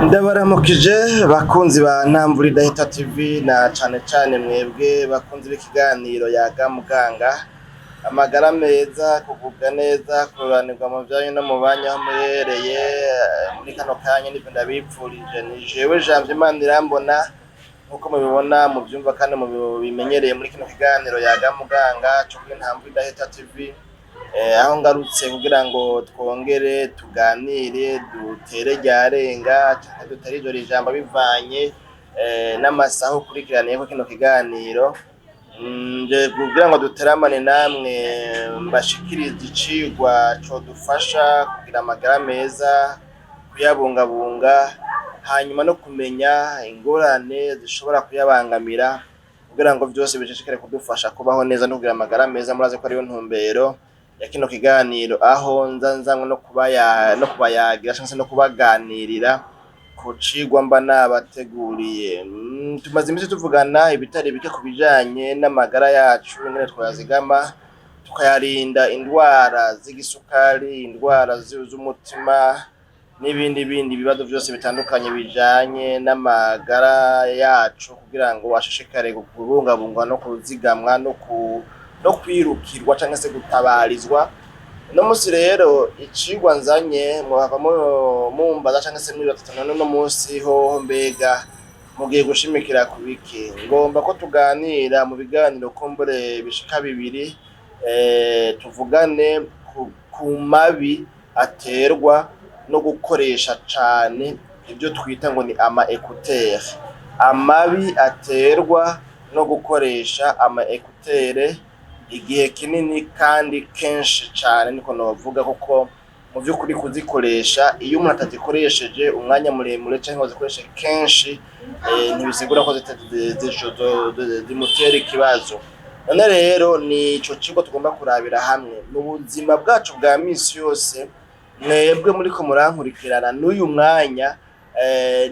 Ndabaramukije bakunzi ba Ntamvura Idahita TV, na cane cane mwebwe bakunzi b'ikiganiro Yaga Muganga. Amagara meza, kugubwa neza, kuroranirwa mu vyanyu no mu banyu aho muherereye muri kano kanya, nivyo ndabipfurije. Ni jewe Janvier Manirambona, nkuko mubibona, muvyumva kandi mubimenyereye muri kino kiganiro Yaga Muganga co kuri Ntamvura Idahita TV, aho ngarutse kugira ngo twongere tuganire, dutere ryarenga canke dutere ijoro ijambo, bivanye n'amasaha ukurikiraniyeko kino kiganiro. Nje kugira ngo duteramane namwe, mbashikirize icigwa codufasha kugira amagara meza, kuyabungabunga, hanyuma no kumenya ingorane zishobora kuyabangamira, kugira ngo vyose bishishikare kudufasha kubaho neza no kugira amagara meza. Murazi ko ariyo ntumbero ya kino kiganiro, aho nza nzanywe no kubayagira canke se no kubaganirira ku cigwa mba nabateguriye. Tumaze imisi tuvugana ibitari bike ku bijanye n'amagara yacu, ingene twoyazigama, tukayarinda indwara z'igisukari, indwara z'umutima n'ibindi bindi bibazo vyose bitandukanye bijanye n'amagara yacu, kugira ngo ashishikare kubungabungwa no kuzigamwa no kwirukirwa canke se gutabarizwa. Uno musi rero icigwa nzanye, muhava mumbaza canke se mwibaza ati: "None uno musi hoho mbega mugiye gushimikira ku biki?" Ngomba ko tuganira mu biganiro kumbure bishika bibiri, tuvugane ku mabi aterwa no gukoresha cane ivyo twita ngo ni ama écouteurs, amabi aterwa no gukoresha ama écouteurs igihe kinini kandi kenshi cane, niko novuga, kuko mu vy'ukuri kuzikoresha, iyo umuntu atazikoresheje umwanya muremure canke ngo azikoreshe kenshi, ntibisigura ko zimutera ikibazo. None rero nico cigwa tugomba kurabira hamwe mu buzima bwacu bwa misi yose. Mwebwe muriko murankurikirana n'uyu mwanya,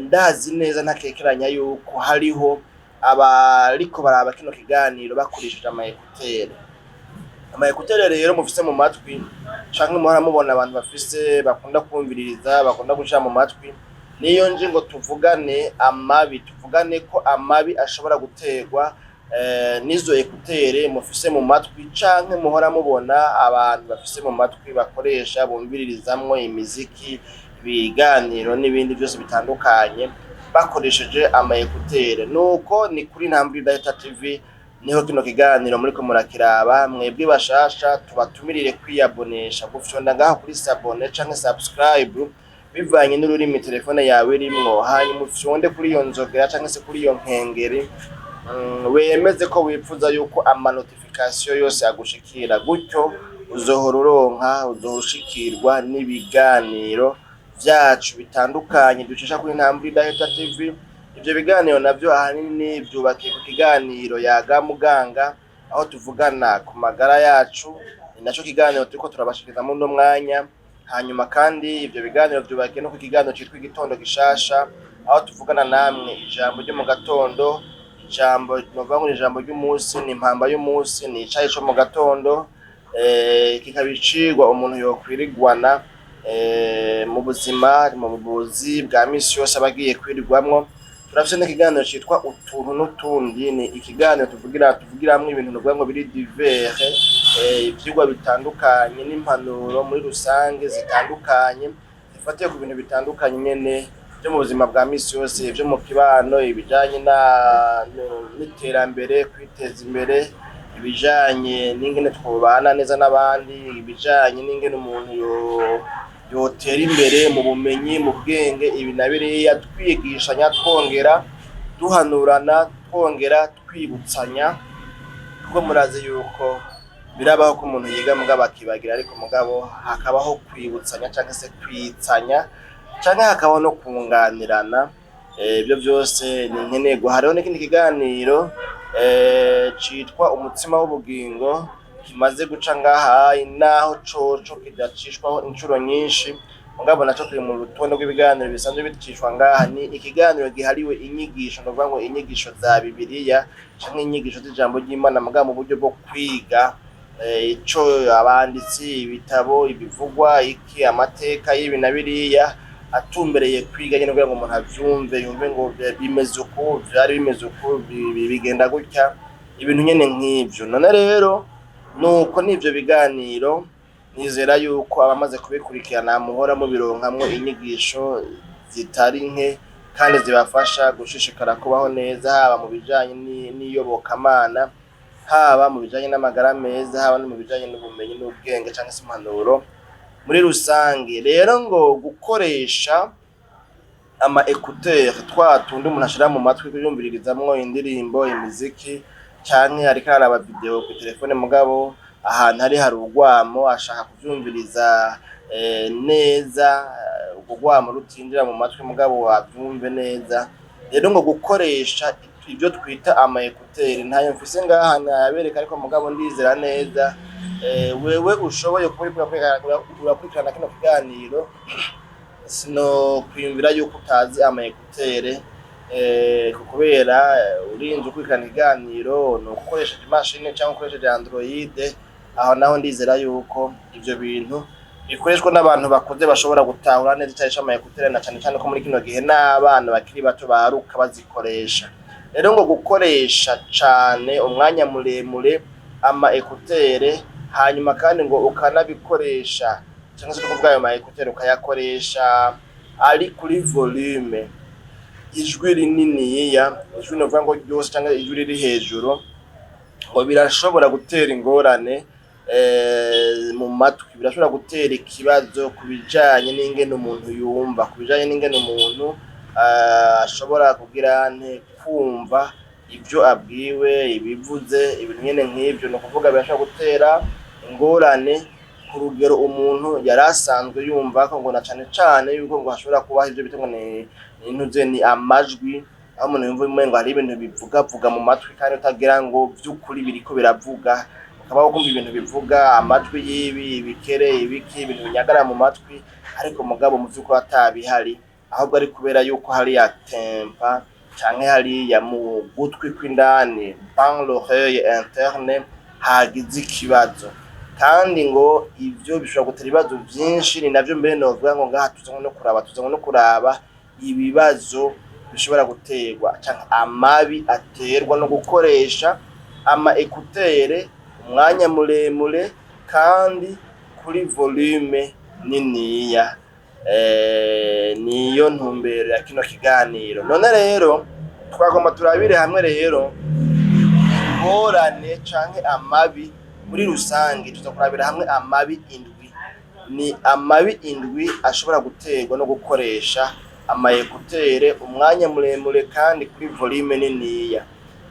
ndazi neza ntakekeranya yuko hariho abariko baraba kino kiganiro bakoresheje ama écouteurs. Ama écouteurs rero mufise mu matwi, canke muhora mubona abantu bafise, bakunda kumviririza, bakunda gushira mu matwi, niyo nje ngo tuvugane amabi, tuvugane ko amabi ashobora guterwa n'izo écouteurs mufise mu matwi, canke muhora mubona abantu bafise mu matwi, bakoresha, bumviririzamwo imiziki, ibiganiro n'ibindi vyose bitandukanye bakoresheje ama écouteurs. Nuko ni kuri Ntambwe Idahita TV niho kino kiganiro muriko murakiraba. Mwebwe bashasha, tubatumirire kwiyabonesha, gufyonda ngaho kuri s'abonner canke subscribe, bivanye n'ururimi telefone yawe irimwo, hanyuma ufyonde kuri iyo nzogera canke se kuri iyo nkengeri, wemeze ko wipfuza yuko ama notification yose agushikira. Gutyo uzohora uronka, uzohora ushikirwa n'ibiganiro vyacu bitandukanye ducisha kuri Ntambwe Idahita TV. Ivyo biganiro navyo ahanini vyubakiye ku kiganiro Yaga Muganga, aho tuvugana ku magara yacu. Ni naco kiganiro turiko turabashikiriza muri uno mwanya. Hanyuma kandi ivyo biganiro vyubakiye no ku kiganiro citwa Igitondo Gishasha, aho tuvugana namwe ijambo ryo mu gatondo, ijambo novuga ngo ni ijambo ry'umunsi, ni impamba y'umunsi, ni icayi co mu gatondo, kikaba icigwa umuntu yokwirigwana mu buzima, mu buvuzi bwa misi yose aba agiye kwirigwamwo. Turafise n'ikiganiro citwa Utuntu n'Utundi. Ni ikiganiro tuvugiramwo ibintu novuga ngo biri divers, ivyigwa bitandukanye n'impanuro muri rusange zitandukanye, zifatiye ku bintu bitandukanye nyene vyo mu buzima bwa misi yose, vyo mu kibano, ibijanye n'iterambere, kwiteza imbere, ibijanye n'ingene twobana neza n'abandi, ibijanye n'ingene umuntu yotera imbere mu bumenyi, mu bwenge, ibi na biriya, twigishanya, twongera duhanurana, twongera twibutsanya, kuko murazi yuko birabaho ko umuntu yiga mugabo akibagira, ariko mugabo hakabaho kwibutsanya canke se kwitsanya, canke hakabaho no kunganirana. Ivyo vyose ni nkenerwa. Hariho n'ikindi kiganiro citwa Umutsima w'Ubugingo kimaze guca ngaha, naho coco kidacishwaho incuro nyinshi, mugabo naco kiri mu rutonde rw'ibiganiro bisanzwe bicishwa ngaha. Ni ikiganiro gihariwe inyigisho, novuga ngo inyigisho za Bibiliya canke inyigisho z'ijambo ry'Imana, mugabo mu buryo bwo kwiga ico abanditsi, ibitabo, ibivugwa, iki, amateka y'ibi na biriya. Atumbereye kwiga nyene kugira ngo umuntu avyumve, yumve ngo bimeze uku, vyari bimeze uku, bigenda gutya, ibintu nyene nk'ivyo. None rero nuko n'ivyo biganiro nizera yuko abamaze kubikurikirana muhora mubironkamwo inyigisho zitari nke kandi zibafasha gushishikara kubaho neza, haba mu bijanye n'iyobokamana, haba mu bijanye n'amagara meza, haba no mu bijanye n'ubumenyi n'ubwenge canke se impanuro muri rusange. Rero ngo gukoresha ama écouteur, twa tundi umuntu ashira mu matwi yumviririzamwo indirimbo, imiziki, canke ariko araraba video ku telefone, mugabo ahantu hari urwamo ashaka kuvyumviriza neza, urwo rwamo rutinjira mu matwi mugabo avyumve neza. Rero ngo gukoresha ivyo twita ama écouteur, ntayo mfise ngaha nayabereka, ariko mugabo ndizera neza wewe ushoboye kuba uriko urakurikirana kino kiganiro, sino kwiyumvira yuko utazi ama écouteur, kubera urinze ukurikirana ikiganiro ni ukoresheje imashini cyangwa ukoresheje Android. Aho naho ndizera yuko ivyo bintu bikoreshwa n'abantu bakuze bashobora gutahura neza icari c'ama écouteur, na cane cane ko muri kino gihe n'abana bakiri bato baruka bazikoresha. Rero ngo gukoresha cane umwanya muremure ama écouteur, hanyuma kandi ngo ukanabikoresha, cyangwa se kuvuga ayo ma écouteur ukayakoresha ari kuri volume, ijwi rininiya, ijwi novuga ngo ryose cyangwa ijwi riri hejuru, ngo birashobora gutera ingorane mu matwi, birashobora gutera ikibazo ku bijanye n'ingene umuntu yumva, ku bijanye n'ingene umuntu ashobora kugira nte kumva ivyo abwiwe, ibivuze, ibintu nyene nk'ivyo. Ni ukuvuga birashobora gutera ingorane ku rugero umuntu yari asanzwe yumva ko, ngo na cane cane yuko ngo hashobora kubaho ivyo bita ngo ni intuze, ni amajwi, aho umuntu yumva umengo hari ibintu bivugavuga mu matwi kandi utagira ngo vy'ukuri biriko biravuga, ukaba wumva ibintu bivuga, amajwi y'ibi ibikere, ibiki, ibintu binyagara mu matwi, ariko mugabo mu vy'ukuri atabihari, ahubwo ari kubera yuko hariya tympan canke hariya mu gutwi kw'indani, dans l'oreille interne, hagize ikibazo. Kandi ngo ivyo bishobora gutera ibibazo vyinshi. Ni navyo mbere novuga ngo ngaha tuzanywe no kuraba ibibazo bishobora guterwa canke amabi aterwa no gukoresha ama écouteur umwanya muremure kandi kuri volume niniya. Niyo ntumbero ya kino kiganiro. None rero twagomba turabire hamwe rero ingorane canke amabi muri rusange. Tuza kurabira hamwe amabi 7, ni amabi 7 ashobora guterwa no gukoresha ama écouteur umwanya muremure kandi kuri volume niniya.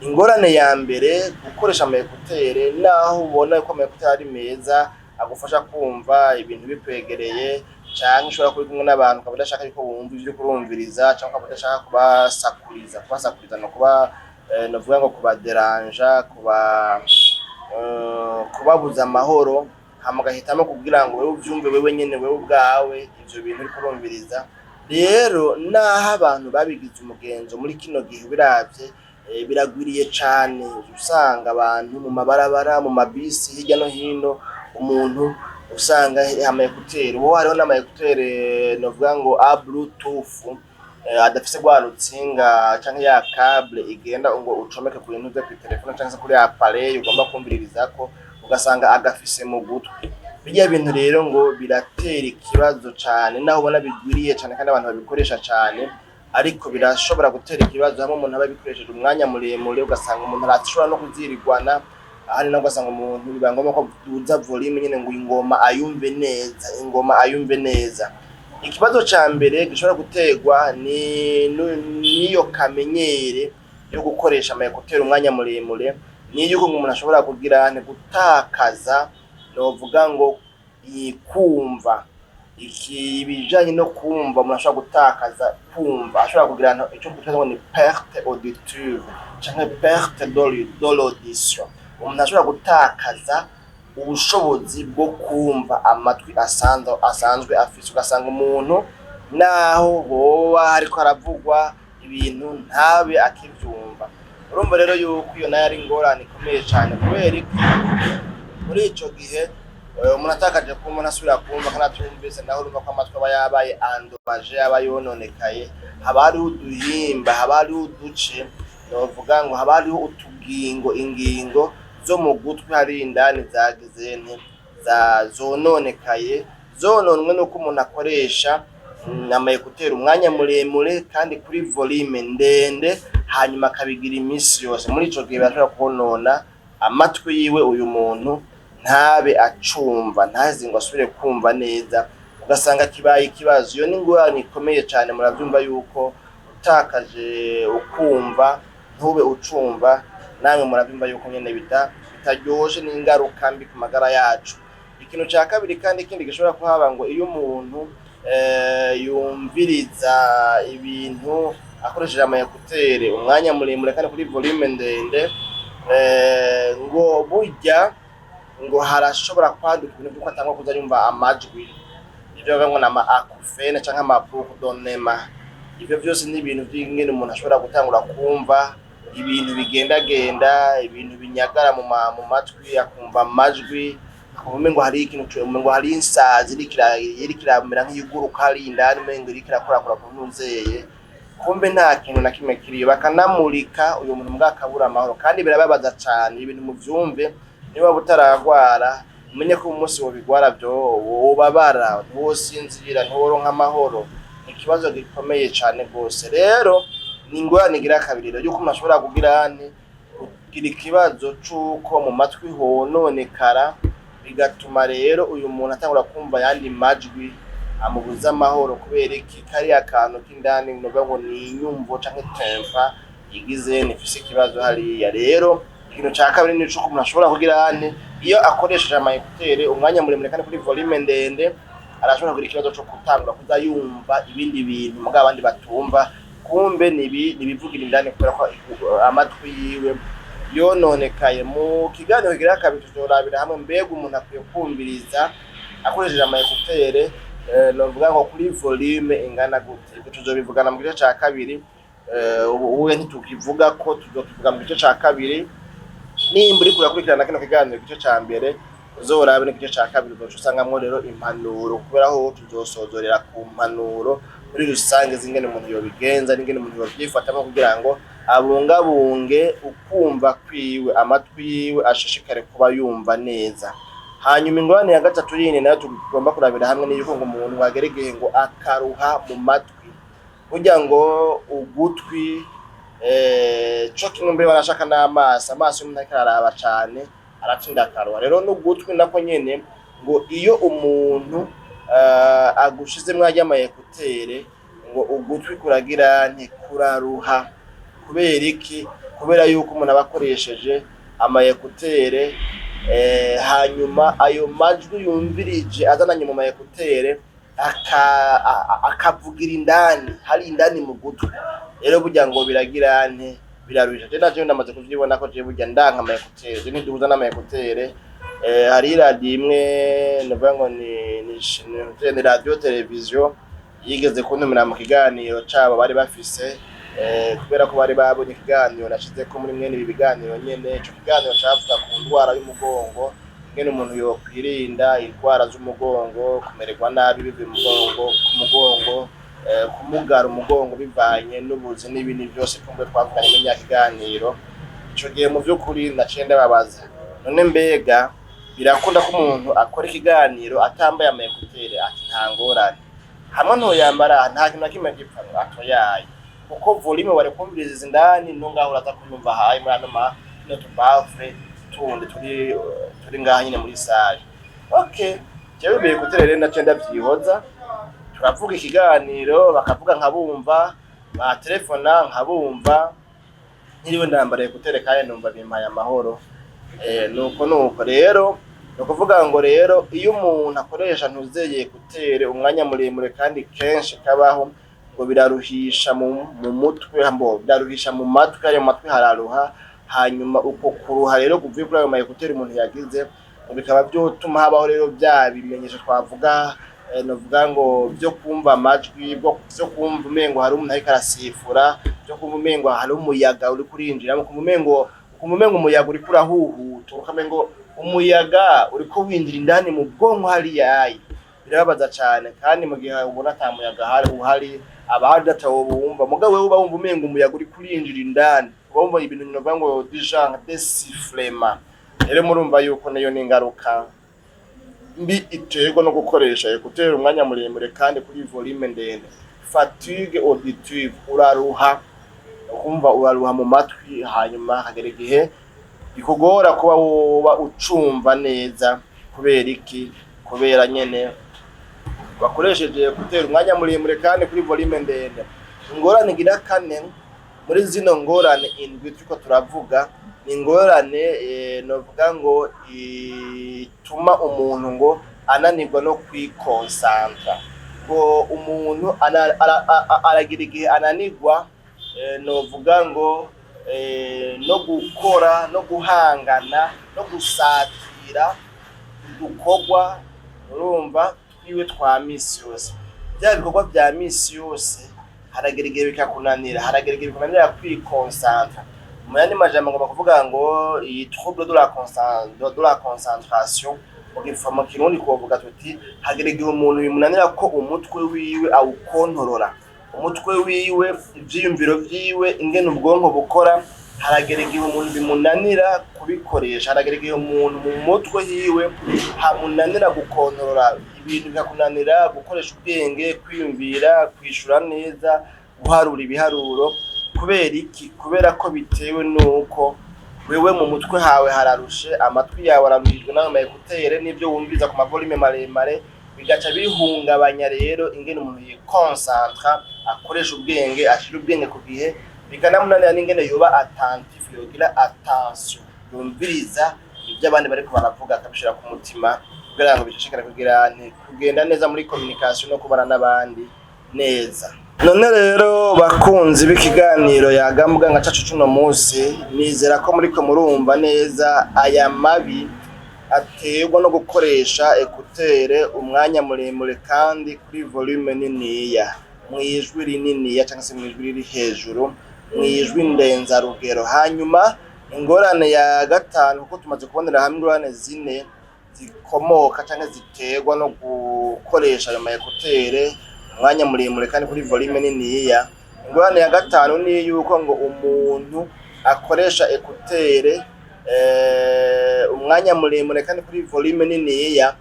Ingorane ya mbere, gukoresha ama écouteur, naho ubona ko ama écouteur ari meza, agufasha kumva ibintu bikwegereye, canke ushobora kuba uri kumwe n'abantu ukaba udashaka yuko bumva ivyo uriko urumviriza, canke ukaba udashaka kubasakuriza. Kubasakuriza no kuba novuga ngo kubaderanja, kubabuza amahoro, hama ugahitamo kugira ngo wewe uvyumve wewe nyene, wewe ubwawe, ivyo bintu uriko urumviriza. Rero naho abantu babigize umugenzo muri kino gihe, ubiravye biragwiriye cane, usanga abantu mu mabarabara, mu mabisi, hirya no hino, umuntu usanga ama écouteur. Ubu hariho n'ama écouteur novuga ngo a Bluetooth, adafise rwa rutsinga canke ya câble igenda ngo ucomeke ku bintu vyo kw'itelefone canke se kuri appareil ugomba kumviririzako, ugasanga agafise mu gutwi. Birya bintu rero ngo biratera ikibazo cane, naho ubona bigwiriye cane kandi abantu babikoresha cane, ariko birashobora gutera ikibazo hamwe umuntu aba abikoresheje umwanya muremure, ugasanga umuntu arashobora no kuzirirwana ahandi, naho ugasanga umuntu biba ngombwa ko aduza volume nyene ngo ingoma ayumve neza, ingoma ayumve neza. Ikibazo ca mbere gishobora guterwa ni n'iyo kamenyere yo gukoresha ama écouteur umwanya muremure, ni yuko ngo umuntu ashobora kugira ni gutakaza, novuga ngo kumva iki, ibijanye no kumva. Umuntu ashobora gutakaza kumva, ashobora kugira ico twita ngo ni perte auditive canke perte de l'audition. Umuntu ashobora gutakaza ubushobozi bwo kumva, amatwi asanzwe afise, ugasanga umuntu naho hoba hariko haravugwa ibintu ntabe akivyumva. Urumva rero yuko iyo nayo ari ingorane ikomeye cane, kubera iki? Muri ico gihe Umuntu atakaje kumva ntasubira kumva kandi atumvise naho, urumva ko amatwi aba yabaye endommagé, aba yononekaye. Haba hariho uduhimba, haba hariho uduce, novuga ngo haba hariho utugingo, ingingo zo mu gutwi hari indani zagize nte, za zononekaye, zononwe nuko umuntu akoresha ama écouteurs umwanya muremure kandi kuri volume ndende, hanyuma akabigira iminsi yose. Muri ico gihe birashobora konona amatwi yiwe, uyu muntu ntabe acumva, ntaze ngo asubire kumva neza, ugasanga kibaye ikibazo. Iyo ni ingorane ikomeye cane. Muravyumva yuko utakaje ukumva, ntube ucumva, namwe muravyumva yuko nyene bitaryoshe, n'ingaruka mbi ku magara yacu. Ikintu ca kabiri kandi ikindi gishobora kuhaba, ngo iyo umuntu yumviriza ibintu akoresheje ama écouteurs umwanya muremure kandi kuri volume ndende, ngo burya ngo harashobora kwaduka ibintu vy'uko atangwa kuza yumva amajwi, ivyo bavuga ngo nama acouphènes canke ama bourdonnement. Ivyo vyose ni ibintu vy'ingene umuntu ashobora gutangura kumva ibintu bigendagenda, ibintu binyagara mu matwi, akumva amajwi, akumva umengo hariho ikintu, umengo hariho insazi iriko iramera nk'iyiguruka hariya indani, umengo iriko irakorakora ku ntuzeye, kumbe nta kintu na kimwe kiriyo. Bakanamurika uyu muntu mbwa akabura amahoro, kandi birababaza cane. Ibintu muvyumve, niba utaragwara umenye ko umunsi wobigwara vyo wobabara, ntiwosinzira, ntiworonka amahoro. Ni ikibazo gikomeye cane gose. Rero ni ingorane igira kabiri rero yuko umuntu ashobora kugira nte, kugira ikibazo c'uko mu matwi hononekara, bigatuma rero uyu muntu atangura kumva ayandi majwi amubuza amahoro. Kubera iki? Kariya kantu k'indani, novuga ngo ni inyumvo canke tympan igize ntifise ikibazo hariya. Rero ikintu ca kabiri ni uko umuntu ashobora kugira nte, iyo akoresheje ama écouteurs umwanya muremure kandi kuri volume ndende, arashobora kugira ikibazo co gutangura kuza yumva ibindi bintu mugabo abandi batumva, kumbe nibivugira indani, kubera ko amatwi yiwe yononekaye. Mu kiganiro kigira kabiri tuzorabira hamwe mbega umuntu akwiye kumviriza akoresheje ama écouteurs, novuga ngo kuri volume ingana gute. Ibyo tuzobivugana mu gice ca kabiri. Ubu uwe ntitukivuga ko tuzokivuga mu gice ca kabiri. Nimba uriko urakurikirana kino kiganiro igice ca mbere, uzorabe n'igice ca kabiri, uzoca usangamwo rero impanuro, kubera aho tuzosozorera ku mpanuro muri rusange z'ingene umuntu yobigenza n'ingene umuntu yovyifatamwo kugira ngo abungabunge ukumva kwiwe, amatwi yiwe ashishikare kuba yumva neza. Hanyuma ingorane ya gatatu yindi nayo tugomba kurabira hamwe ni yuko ngo umuntu wagera igihe ngo akaruha mu matwi. Burya ngo ugutwi, co kimwe mbere barashaka n'amaso, amaso y'umuntu ariko araraba cane aratinda akaruha. Rero n'ugutwi nako nyene, ngo iyo umuntu agushizemwo arya ama écouteurs, ngo ugutwi kuragira ntikuraruha. Kubera iki? Kubera yuko umuntu aba akoresheje ama écouteurs, hanyuma ayo majwi yumvirije azananye mu ma écouteurs akavugira indani, hari indani mu gutwi. Rero burya ngo biragira nte, biraruhisha. Je naje ndamaze kuvyibona ko je burya ndanka ama écouteurs, je ntiduhuza n'ama écouteurs. Hari iradiyo imwe, novuga ngo ni radio televiziyo, yigeze kuntumira mu kiganiro cabo bari bafise, kubera ko bari babonye ikiganiro nashizeko muri mwene ibi biganiro nyene. Ico kiganiro cavuga ku ndwara y'umugongo, ingene umuntu yokwirinda indwara z'umugongo, kumererwa nabi bivuye mu mugongo, ku mugongo, kumugara umugongo bivanye n'ubuzi n'ibindi vyose. Kumbe twavuganye muri nya kiganiro ico gihe, mu vy'ukuri naciye ndababaza: none mbega birakunda ko umuntu akora ikiganiro atambaye ama écouteurs? Ati nta ngorane, hamwe ntoyambara nta kintu na kimwe gipfa. Atoyaye kuko volume wari kumviriza indani no ngaho uraza kunyumva hayi muri ano ma tuno tubaffles tundi turi ngaha nyine muri salle. Okay, jewe imbere écouteurs rero naciye ndavyihoza, turavuga ikiganiro, bakavuga nkabumva, batelefona nkabumva, ntiriwe ndambara écouteurs, kandi numva bimpaye amahoro. Nuko rero ni ukuvuga ngo rero iyo umuntu akoresha ntuzeye écouteurs umwanya muremure kandi kenshi kabaho, ngo biraruhisha mu mutwe, mbo biraruhisha mu matwi, ayo matwi hararuha. Hanyuma uko kuruha rero kuvuye kuri ayo ma écouteurs umuntu yagize, ngo bikaba vyotuma habaho rero vya bimenyetso twavuga, novuga ngo vyo kumva amajwi, vyo kumva umengo hari umuntu ariko arasifura, vyo kumva umengo hari umuyaga uriko urinjiramo, kumva umengo umuyaga uriko urahuhuta, ukamengo Umuyaga uriko winjira indani mu bwonko hariya ayi, birababaza cane. Kandi mu gihe ubona ata muyaga uhari, abahari atawo bumva, mugabo wewe uba wumva umenga umuyaga uriko urinjira indani, uba wumva ibintu novuga ngo du genre de sifflement. Rero murumva yuko niyo ni ingaruka mbi iterwa no gukoresha écouteur umwanya muremure kandi kuri volume ndende. Fatigue auditive, uraruha, ukumva uraruha mu matwi, hanyuma hagera igihe bikugora kuba woba ucumva neza. Kubera iki? Kubera nyene wakoresheje écouteur umwanya muremure kandi kuri volume ndende. Ingorane igira kane muri zino ngorane indwi turiko turavuga ni ingorane novuga ngo ituma umuntu ngo ananirwa no kwikonsantra, ngo umuntu aragira igihe ananirwa novuga ngo no gukora, no guhangana, no gusatira udukorwa, urumva, twiwe twa misi yose. Vya bikorwa vya misi yose haragera igihe bikakunanira, haragera igihe bikunanira kwikonsantra. Mu yandi majambo ngomba kuvuga ngo iyi trouble de la concentration, mu Kirundi twovuga tuti hagera igihe umuntu bimunanira ko umutwe wiwe awukontorora, umutwe wiwe, ivyiyumviro vyiwe, ingene ubwonko bukora, haragera igihe umuntu bimunanira kubikoresha. Haragera igihe umuntu mu mutwe hiwe hamunanira gukontorora ibintu, bikakunanira gukoresha ubwenge, kwiyumvira, kwishura neza, guharura ibiharuro. Kubera iki? Kubera ko bitewe nuko wewe mu mutwe hawe hararushe, amatwi yawe araruhijwe n'ayo ma écouteurs n'ivyo wumviriza ku ma volume maremare, bigaca bihungabanya rero ingene umuntu yikonsantra, akoresha ubwenge, ashira ubwenge ku gihe, bikanamunanira n'ingene yoba attentif, yogira attention, yumviriza ivyo abandi bariko baravuga, akabishira ku mutima kugira ngo bishishikare kugira nti kugenda neza muri communication no kubana n'abandi neza. None rero, bakunzi b'ikiganiro Yaga Muganga cacu cuno munsi, nizera ko muriko murumva neza aya mabi aterwa no gukoresha écouteur umwanya muremure kandi kuri volume niniya, mw'ijwi rininiya canke se mw'ijwi riri hejuru, mw'ijwi ndenzarugero. Hanyuma ingorane ya gatanu, kuko tumaze kubonera hamwe ingorane zine zikomoka canke ziterwa no gukoresha ayo ma écouteurs umwanya muremure kandi kuri volume niniya, ingorane ya gatanu ni yuko ngo umuntu akoresha écouteur umwanya muremure kandi kuri volume niniya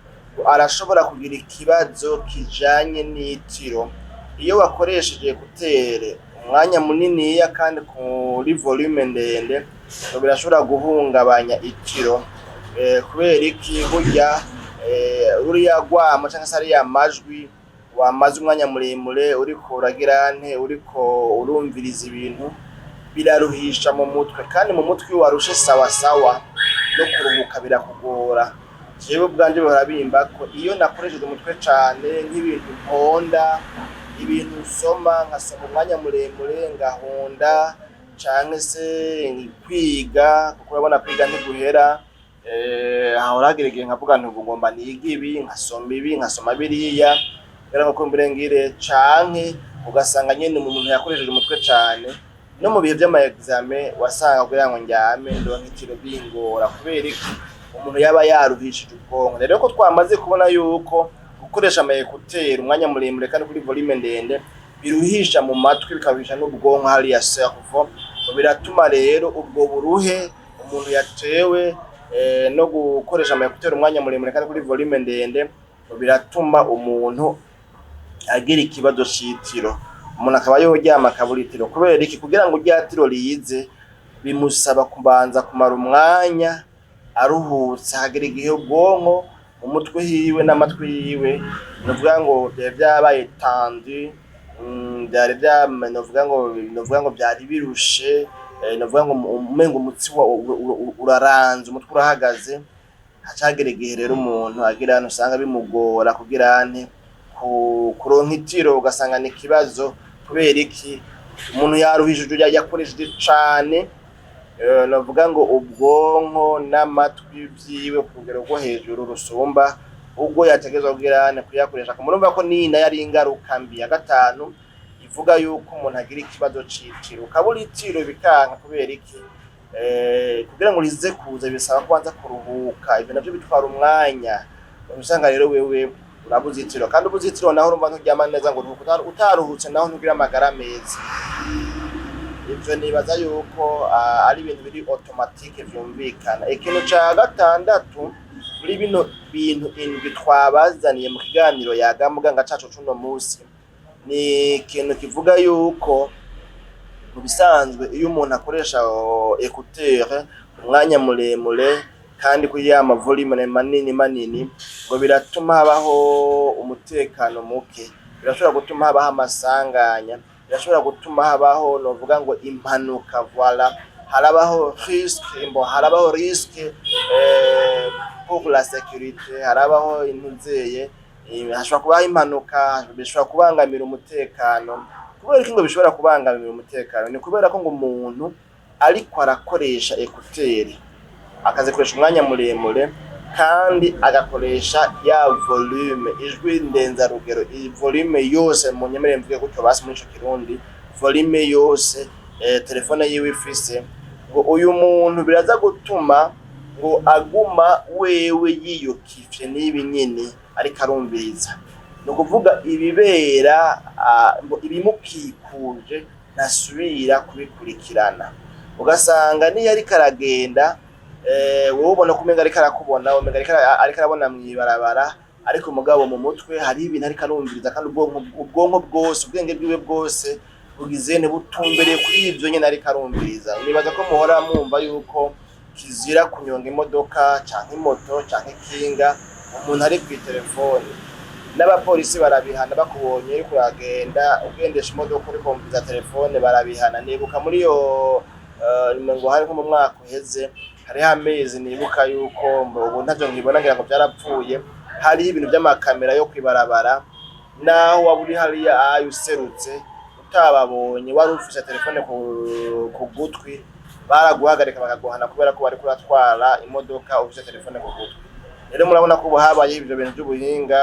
arashobora kugira ikibazo kijanye n'itiro. Iyo wakoresheje écouteur umwanya muniniya kandi kuri volume ndende, ngo birashobora guhungabanya itiro. Kubera iki? Burya ruriya rwamo canke se ariya majwi wamaze umwanya muremure uriko uragira nte, uriko urumviriza ibintu, biraruhisha mu mutwe. Kandi mu mutwe iyo warushe sawa sawa, no kuruhuka birakugora. Jewe ubwanje bihora bimbako iyo nakoresheje umutwe cane, nk'ibintu mponda, ibintu nsoma, nkasoma umwanya muremure, ngahonda canke se kwiga, kuko urabona kwiga ntiguhera. Hahora hagera igihe nkavuga nti ubu ngomba nige ibi, nkasoma ibi, nkasoma biriya, kugira ngo kumbure ngire, canke ugasanga nyene umuntu yakoresheje umutwe cane no mu bihe vy'ama examen, wasanga kugira ngo ndyame ndonke itiro bingora. Kubera iki? Umuntu yaba yaruhishije ubwonko. Rero ko twamaze kubona yuko gukoresha ama écouteurs umwanya muremure kandi kuri volume ndende biruhisha mu matwi, bikaruhisha n'ubwonko hariya cerveau, biratuma rero ubwo buruhe umuntu yatewe no gukoresha ama écouteurs umwanya muremure kandi kuri volume ndende, biratuma umuntu agira ikibazo c'itiro, umuntu akaba yoryama akabura itiro. Kubera iki? Kugira ngo rya tiro rize bimusaba kubanza kumara umwanya aruhutse. Hagera igihe ubwonko mu mutwe hiwe n'amatwi yiwe, novuga ngo vyari vyabaye tendu, vyari vya novuga ngo vyari birushe, novuga ngo umengo umutsi uraranze, umutwe urahagaze. Haca hagera igihe rero umuntu agira hano usanga bimugora kugira nte, kuronka itiro, ugasanga ni ikibazo. Kubera iki? Umuntu yaruhishije, yakoresheje cane novuga ngo ubwonko n'amatwi vyiwe ku rugero rwo hejuru rusumba ubwo yategerezwa kugira nte, kuyakoresha. Murumva ko niyi nayo ari ingaruka mbi ya gatanu ivuga yuko umuntu agira ikibazo c'itiro, ukabura itiro bikanka. Kubera iki? Kugira ngo rize kuza bisaba kubanza kuruhuka, ivyo navyo bitwara umwanya. Usanga rero wewe urabuze itiro, kandi ubuze itiro naho urumva nturyama neza ngo uruhuke. Utaruhutse naho ntugira amagara meza. Ivyo nibaza yuko ari ibintu biri automatique, vyumvikana. Ikintu ca gatandatu muri bino bintu indwi twabazaniye mu kiganiro Yaga Muganga cacu cuno musi, ni ikintu kivuga yuko mu bisanzwe iyo umuntu akoresha écouteur umwanya muremure kandi kuri ya ma volume manini manini, ngo biratuma habaho umutekano muke, birashobora gutuma habaho amasanganya, birashobora gutuma habaho, novuga ngo impanuka. Voilà, harabaho risque mbo harabaho risque pour la sécurité, harabaho intuzeye, hashobora kubaho impanuka, bishobora kubangamira umutekano. Kubera iki ngo bishobora kubangamira umutekano? Ni kubera ko ngo umuntu ariko arakoresha écouteur, akazikoresha umwanya muremure kandi agakoresha ya volume, ijwi ndenzarugero, iyi volume yose, mu nyemerere mvuge gutyo basi muri ico Kirundi, volume yose telefone yiwe ifise, ngo uyu muntu biraza gutuma ngo aguma wewe yiyokifye n'ibi nyene ariko arumviriza. Ni ukuvuga ibibera ngo ibimukikuje ntasubira kubikurikirana. Ugasanga niyo ariko aragenda, wowe ubona ko umenga ariko arakubona, umenga ariko arabona mw'ibarabara, ariko mugabo mu mutwe hariho ibintu ariko arumviriza, kandi ubwonko bwose, ubwenge bwiwe bwose bugize butumbereye kuri ivyo nyene ariko arumviriza. Nibaza ko muhora mwumva yuko kizira kunyonga imodoka canke imoto canke ikinga umuntu ari kw'itelefone. N'abapolisi barabihana, bakubonye uriko uragenda ugendesha imodoka uriko wumviriza telefone, barabihana. Nibuka muri iyo ngo hari nko mu mwaka uheze, hariho amezi nibuka yuko ubu ntavyo nkibona, ngira ngo vyarapfuye, hariho ibintu vy'amakamera yo kwibarabara, naho waba uri hariya ayo userutse utababonye, wari ufise telefone ku gutwi, baraguhagarika bakaguhana kubera ko wariko uratwara imodoka ufise telefone ku gutwi. Rero murabona ko ubu habaye ivyo bintu vy'ubuhinga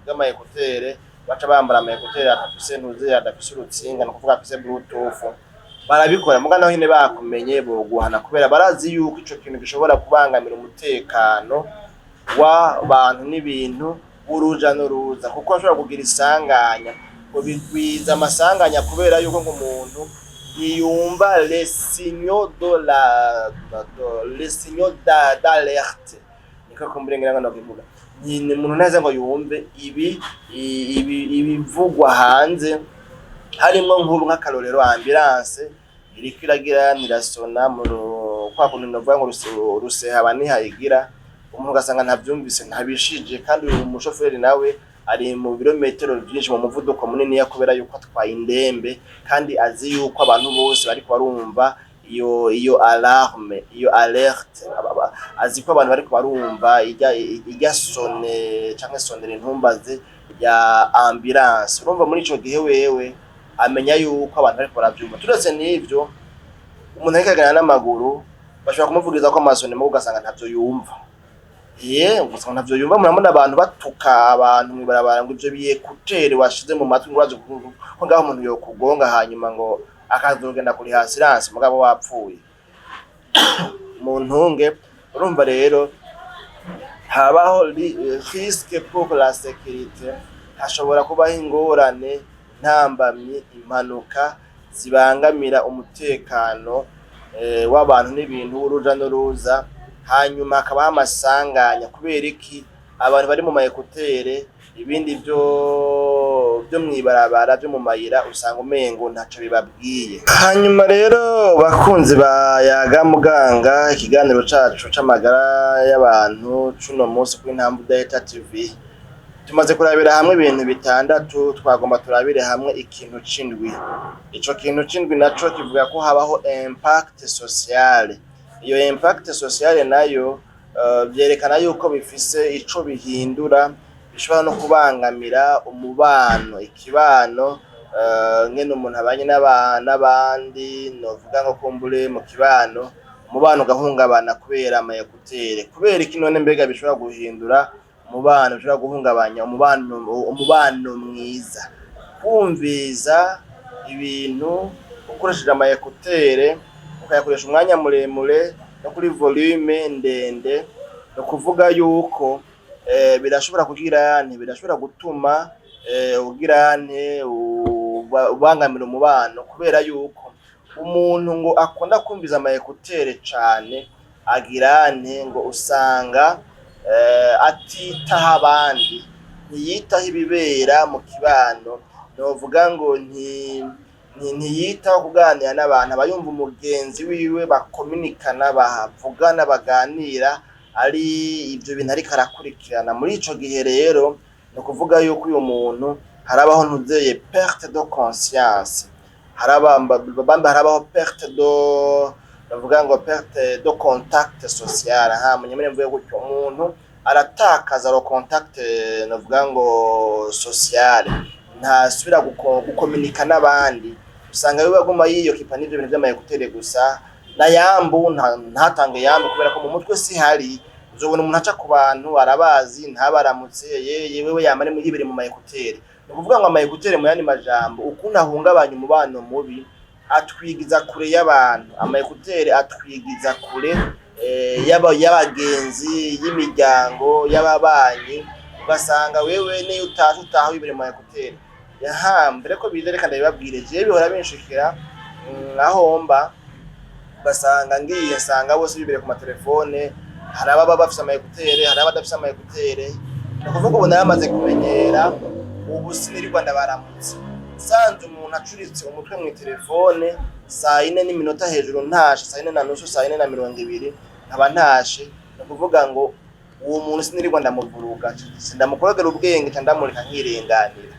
bw'ama écouteurs, baca bambara ama écouteurs adafise ntuze, adafise urutsinga, ni ukuvuga afise bluetooth. Barabikora muga naho nyene bakumenye boguhana, kubera barazi yuko ico kintu gishobora kubangamira umutekano w'abantu n'ibintu, w'uruja n'uruza, kuko bashobora kugira isanganya, ngo bigwiza amasanganya, kubera yuko ngo umuntu ntiyumva les signaux de la de, les signaux d'alerte, niko kumbure ngira ngo nokivuga. Ni umuntu neza ngo yumve ibi ibivugwa hanze, harimwo nk'ubu nk'akarorero ambulance iriko iragira ntirasona mu kwa kuntu novuga ngo ruseha nihayigira, umuntu ugasanga ntavyumvise, ntabishije, kandi uyu mushoferi nawe ari mu birometero vyinshi, mu muvuduko muniniya, kubera yuko atwaye indembe, kandi azi yuko abantu bose bariko barumva iyo alarme, iyo alerte. Azi ko abantu bariko barumva irya sonne canke sonnerie, ntumbaze, ya ambulance. Urumva muri ico gihe wewe amenya yuko abantu bariko baravyumva. Turetse n'ivyo, umuntu ariko agenda n'amaguru bashobora kumuvugiriza ko ama sonne, mugo ugasanga ntavyo yumva. Ye, ugasanga ntavyo yumva. Murabona abantu batuka abantu mw'ibarabara ngo ivyo bi écouteurs washize mu matwi, ngo urazi ko ngaho umuntu yokugonga, hanyuma ngo akazogenda kuriha assurance mugabo wapfuye mu ntunge. Urumva rero habaho risque pour la sécurité, hashobora kubaho ingorane, ntambamyi, impanuka zibangamira umutekano w'abantu n'ibintu, w'uruja n'uruza. Hanyuma hakabaho amasanganya. Kubera iki? Abantu bari mu ma écouteurs, ibindi vyo mw'ibarabara, vyo mu mayira, usanga umengo ntaco bibabwiye. Hanyuma rero, bakunzi ba Yaga Muganga, ikiganiro cacu c'amagara y'abantu cuno munsi kuri Ntambu Data TV, tumaze kurabira hamwe ibintu bitandatu. Twagomba turabire hamwe ikintu c'indwi. Ico kintu c'indwi naco kivuga ko habaho impact sociale. Iyo impact sociale nayo vyerekana yuko bifise ico bihindura, bishobora no kubangamira umubano, ikibano, ngene umuntu abanye n'abandi, novuga ngo kumbure mu kibano, umubano ugahungabana kubera ama écouteurs. Kubera iki none mbega bishobora guhindura umubano, bishobora guhungabanya umubano mwiza? Kumviza ibintu ukoresheje ama écouteurs, Ukayakoresha umwanya muremure no kuri volume ndende, ni ukuvuga yuko birashobora kugira nti birashobora gutuma ugira nte ubangamira umubano, kubera yuko umuntu ngo akunda kumviza ama écouteurs cane agira nte ngo usanga atitaho abandi, ntiyitaho ibibera mu kibano. Novuga ngo ntiyitaho kuganira n'abantu, aba yumva umugenzi wiwe bakominikana, bavugana, baganira, ari ivyo bintu ariko arakurikirana. Muri ico gihe rero, ni ukuvuga yuko uyu muntu harabaho ntuzeye perte de conscience, haraba bambe harabaho perte de, bavuga ngo perte de contact social. Ha munyemere mvuge gutyo, umuntu aratakaza le contact, navuga ngo social, ntasubira gukominika n'abandi. Usanga we aguma yiyokipa n'ivyo bintu vy'ama écouteurs gusa, na yambu ntatange yambu, kubera ko mu mutwe si hari. Uzobona umuntu aca ku bantu arabazi, ntabaramutse, yeye wewe yama ari yibere mu ma écouteurs. Ni ukuvuga ngo ama écouteurs, mu yandi majambo, ukuntu ahungabanya umubano mubi, atwigiza kure y'abantu. Ama écouteurs atwigiza kure y'abagenzi, y'imiryango, y'ababanyi. Ugasanga wewe niyo utashe, utaha wibere mu ma écouteurs. Yaha mbere ko biza, reka ndabibabwire, jewe bihora binshikira aho mba, ugasanga ngiye nsanga bose bibere ku matelefone. Hari ababa bafise ama écouteurs, hari abadafise ama écouteurs. Ni ukuvuga ubu naramaze kumenyera, ubu sinirirwa ndabaramutse. Nsanze umuntu acuritse umutwe mw'itelefone saa yine n'iminota hejuru ntashe, saa yine na nusu, saa yine na 20 nkaba ntashe, ni ukuvuga ngo uwo muntu sinirirwa ndamuvuruga, sindamukorogera ubwenge, ca ndamureka nkirenganira.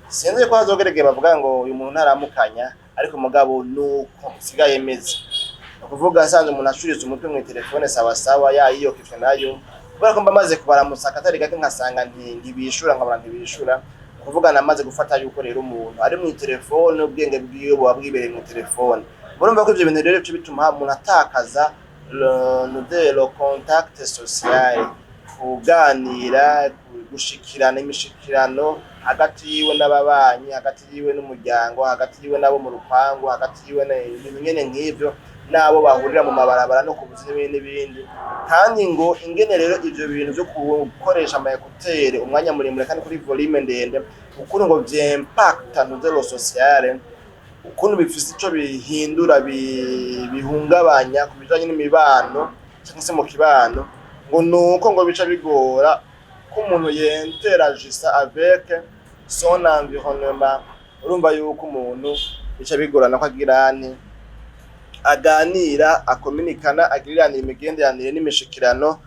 Sinzi ko hazogera igihe bavuga ngo uyu muntu ntaramukanya, ariko mugabo nuko nsigaye meze. Ni ukuvuga nsanze umuntu acuritse umutwe mw'itelefone, sawa sawa, yayiyokifye nayo, kubera ko mba maze kubaramutsa akatari gake nkasanga ntibishura, nkabona ntibishura. Ni ukuvuga namaze gufata yuko rero umuntu ari mw'itelefone, ubwenge bwiwe buba bwibereye mw'itelefone. Murumva ko ivyo bintu rero bica bituma umuntu atakaza le contact social, kuganira, gushikirana, imishikirano hagati yiwe n'ababanyi, hagati yiwe n'umuryango, hagati yiwe n'abo mu rupangu, hagati yiwe ibintu nyene nk'ivyo, n'abo bahurira mu mabarabara no kubuzi n'ibindi n'ibindi. Kandi ngo ingene rero ivyo bintu vyo gukoresha ama écouteurs umwanya muremure kandi kuri volume ndende, ukuntu ngo vy'impacta ntuze le social, ukuntu bifise ico bihindura, bihungabanya ku bijanye n'imibano canke se mu kibano, ngo nuko ngo bica bigora ko umuntu yenteragisa avec son environnement. Urumva yuko umuntu bica bigorana ko agira nte aganira, akominikana, agiriranira imigenderanire n'imishikirano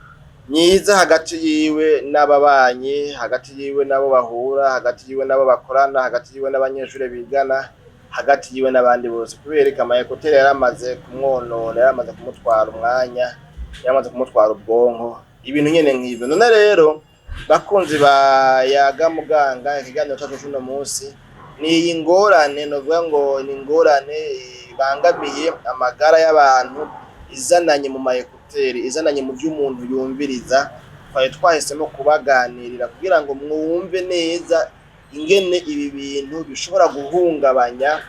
myiza hagati yiwe n'ababanyi, hagati yiwe n'abo bahura, hagati yiwe n'abo bakorana, hagati yiwe n'abanyeshure bigana, hagati yiwe n'abandi bose, kubera ko ama écouteurs yaramaze kumwonona, yaramaze kumutwara umwanya, yaramaze kumutwara ubwonko, ibintu nyene nk'ivyo. None rero bakunzi ba Yaga Muganga, ikiganiro cacu c'uno munsi ni iyi ngorane, novuga ngo ni ingorane ibangamiye amagara y'abantu, izananye mu ma écouteurs, izananye mu vy'umuntu yumviriza. Twari twahisemo kubaganirira kugira ngo mwumve neza ingene ibi bintu bishobora guhungabanya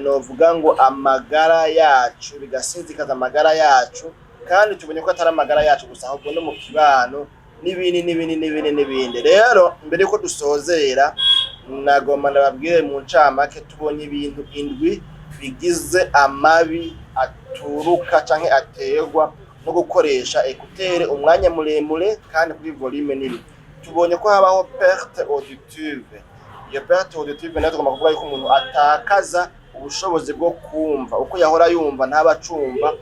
novuga ngo amagara yacu, bigasinzikaza amagara yacu. Kandi tubonye ko atari amagara yacu gusa, ahubwo no mu kibano n'ibindi n'ibindi n'ibindi n'ibindi. Rero mbere yuko dusozera, nagomba ndababwire mu ncamake: tubonye ibintu indwi bigize amabi aturuka canke aterwa no gukoresha écouteurs umwanya muremure kandi kuri volume nini. Tubonye ko habaho perte auditive. Iyo perte auditive nayo tugomba kuvuga yuko umuntu atakaza ubushobozi bwo kumva. Uko yahora yumva ntaba acumva,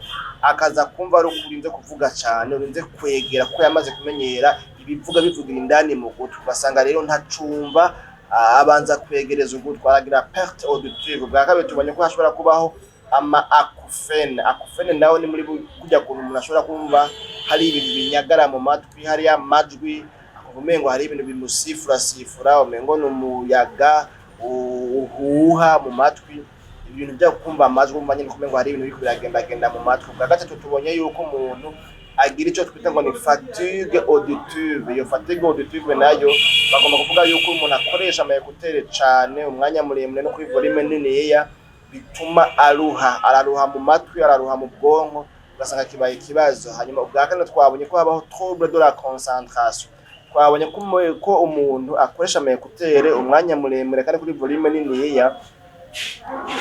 akaza kumva ari uko urinze kuvuga cane, urinze kwegera, kuko yamaze kumenyera ibivuga bivugira indani mu gutwi. Ugasanga rero ntacumva, abanza kwegereza ugutwi, aragira perte auditive. Bwa kabiri, tubonye ko hashobora kubaho ama acouphènes. Acouphènes nawe ni muri kurya kuntu umuntu ashobora kumva hari ibintu binyagara mu matwi, hari amajwi akumva umengo hari ibintu bimusifurasifura, umengo ni umuyaga uhuha mu matwi, ibintu byo kumva amajwi, umva nyene kumengo hari ibintu biriko biragendagenda mu matwi. Bwa gatatu, tubonye yuko umuntu agira ico twita ngo ni fatigue auditive. Iyo fatigue auditive nayo bagomba kuvuga yuko umuntu akoresha ama écouteurs cane umwanya muremure no kuri volume niniya. Bituma aruha, araruha mu matwi, araruha mu bwonko, ugasanga kibaye ikibazo. Hanyuma ubwa kane, twabonye ko habaho trouble de la concentration. Twabonye ko umuntu akoresha ama écouteurs umwanya muremure kandi kuri volume niniya,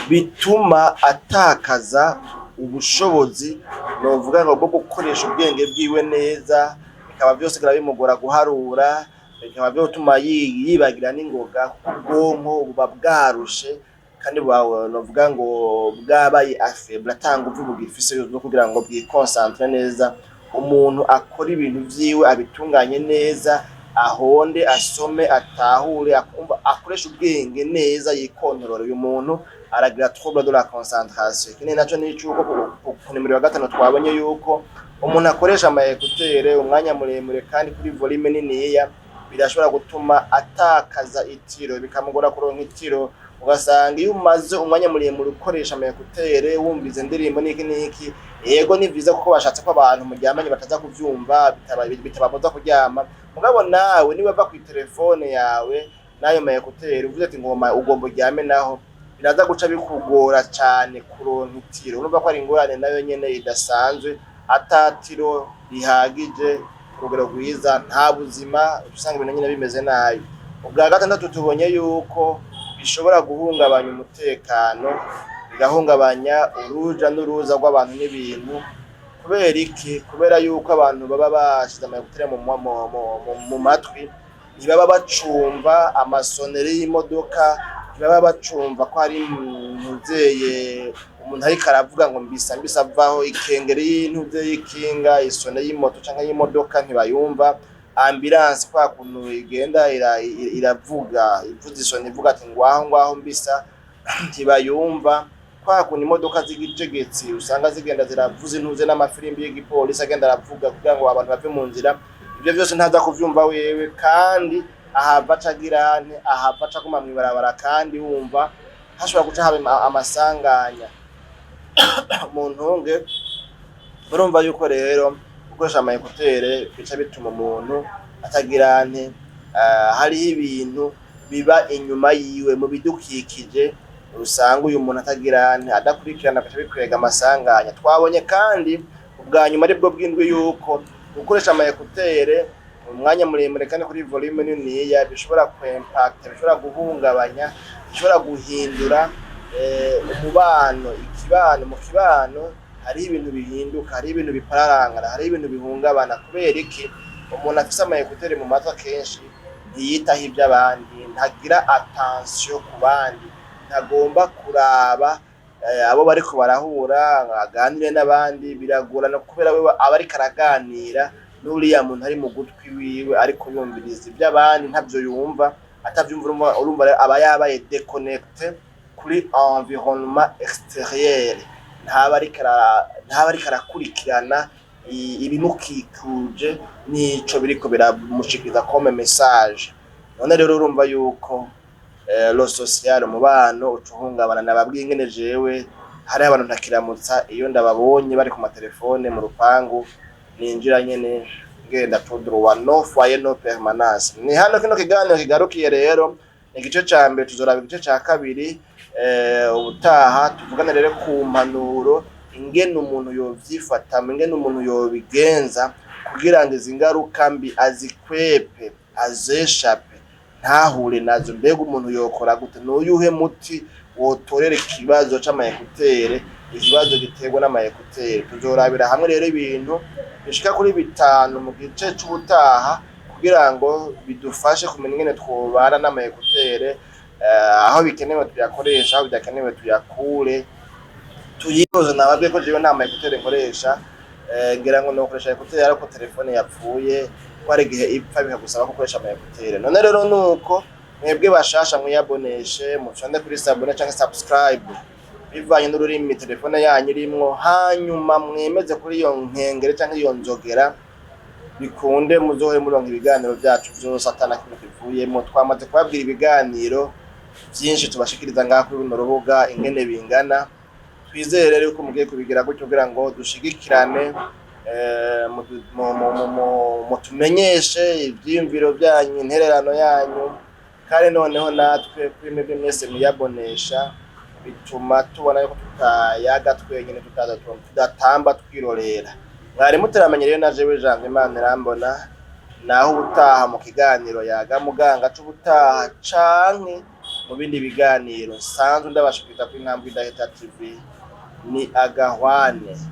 bituma atakaza ubushobozi, novuga ngo bwo gukoresha ubwenge bwiwe neza, bikaba vyose bimugora guharura, bikaba vyotuma yibagira n'ingoga, kuko ubwonko buba bwarushe kandi buba, novuga ngo bwabaye affaibli, ata nguvu bugifise zo kugira ngo bwiconcentre neza, umuntu akora ibintu vyiwe abitunganye neza, ahonde, asome, atahure, akumva, akoresha ubwenge neza, yikontorora. Uyu muntu aragira trouble de la concentration. Ikindi naco ni icuko ku nimero ya gatanu, twabonye yuko umuntu akoresha ama écouteurs umwanya muremure kandi kuri volume niniya, birashobora gutuma atakaza itiro, bikamugora kuronka itiro. Ugasanga iyo umaze umwanya muremure ukoresha ama écouteurs, wumviza indirimbo n'iki n'iki, yego ni vyiza kuko bashatse ko abantu muryamanye bataza kuvyumva, bitababuza kuryama. Mugabo nawe niba va kw'itelefone yawe n'ayo ma écouteurs, uvuze ati ngoma ugomba uryame, naho biraza guca bikugora cane kuronka itiro. Urumva ko ari ingorane nayo nyene idasanzwe. Atatiro rihagije ku rugero rwiza, nta buzima, usanga ibintu nyene bimeze nabi. Ubwa gatandatu, tubonye yuko bishobora guhungabanya umutekano, bigahungabanya uruja n'uruza rw'abantu n'ibintu. Kubera iki? Kubera yuko abantu baba bashize ama écouteurs mu matwi, ntibaba bacumva amasonneries y'imodoka, ntibaba bacumva ko hari ntuzeye umuntu ariko aravuga ngo mbisa mbisa avaho, ikengeri y'intuze y'ikinga, isonne y'imoto canke y'imodoka ntibayumva, ambulance kwa kuntu igenda iravuga, ivuza isonne, ivuga ati ngwaho ngwaho mbisa, ntibayumva, kwa kuntu imodoka z'igitegetsi usanga zigenda ziravuza intuze n'amafirimbi y'igipolisi agenda aravuga kugira ngo abantu bave mu nzira. Ivyo vyose ntaza kuvyumva wewe, kandi ahava aca agira nte? Ahava aca aguma mw'ibarabara, kandi wumva hashobora guca haba amasanganya mu ntunge. Urumva yuko rero gukoresha ama écouteurs bica bituma umuntu atagira nte? Hariho ibintu biba inyuma yiwe mu bidukikije, usanga uyu muntu atagira nte? Adakurikirana, bica bikwega amasanganya. Twabonye kandi ubwa nyuma, aribwo bw'indwi, yuko gukoresha ama écouteurs umwanya muremure kandi kuri volume niniya bishobora kwimpacta, bishobora guhungabanya, bishobora guhindura umubano, ikibano. Mu kibano hariho ibintu bihinduka, hariho ibintu bipararangana, hariho ibintu bihungabana. Kubera iki? Umuntu afise ama écouteurs mu matwi akenshi ntiyitaho ivy'abandi, ntagira attention ku bandi, ntagomba kuraba abo bariko barahura ngo aganire n'abandi. Biragorana kubera wewe aba ariko araganira n'uriya muntu ari mu gutwi wiwe, ariko yumviriza ivy'abandi, ntavyo yumva. Atavyumva, urumva rero aba yabaye déconnecté kuri environnement extérieur, ntaba ariko arakurikirana ibimukikuje n'ico biriko biramushikiriza comme message. None rero urumva yuko le social, umubano uca uhungabana. Nababwiye ingene jewe hariho abantu ntakiramutsa iyo ndababonye bari ku matelefone mu rupangu, ninjira nyene ngenda tout droit, no foyer no permanence. Ni hano kino kiganiro kigarukiye. Rero igice ca mbere, tuzoraba igice ca kabiri ubutaha, tuvugane rero ku mpanuro, ingene umuntu yovyifatamo, ingene umuntu yobigenza kugira ngo izi ngaruka mbi azikwepe, azeshape, ntahure nazo. Mbega umuntu yokora gute? N'uyuhe muti wotorera ikibazo c'ama écouteurs, ikibazo giterwa n'ama écouteurs? Tuzorabira hamwe rero ibintu bishika kuri bitanu mu gice c'ubutaha, kugira ngo bidufashe kumenya ingene twobana n'ama écouteurs, aho bikenewe tuyakoresha, aho bidakenewe tuyakure, tuyitoze. Nababwiye ko jewe nta ma écouteurs nkoresha. Ngira ngo nokoresha écouteurs ariko telefone yapfuye, ko hari igihe ipfa bikagusaba ko ukoresha ama écouteurs. None rero nuko mwebwe bashasha mwiyaboneshe, mufyonde kuri s'abonner canke subscribe bivanye n'ururimi telefone yanyu irimwo, hanyuma mwemeze kuri iyo nkengere canke iyo nzogera, bikunde muzohore muronka ibiganiro vyacu vyose atana kimwe kivuyemwo. Twamaze kubabwira ibiganiro vyinshi tubashikiriza ngaha kuri runo rubuga ingene bingana. Twizere rero yuko mugiye kubigira gutyo kugira ngo dushigikirane, mutumenyeshe ivyiyumviro vyanyu, intererano yanyu, kandi noneho natwe kuri mwebwe mwese mwiyabonesha. Bituma tubona yuko tutayaga twenyene, tudatamba twirorera. Mwari muteramenye rero na jewe Janvier Manirambona. Naho ubutaha mu kiganiro Yaga Muganga c'ubutaha, canke mu bindi biganiro nsanzwe ndabashikiriza kuri Intambwe Idahita TV. Ni agahwane.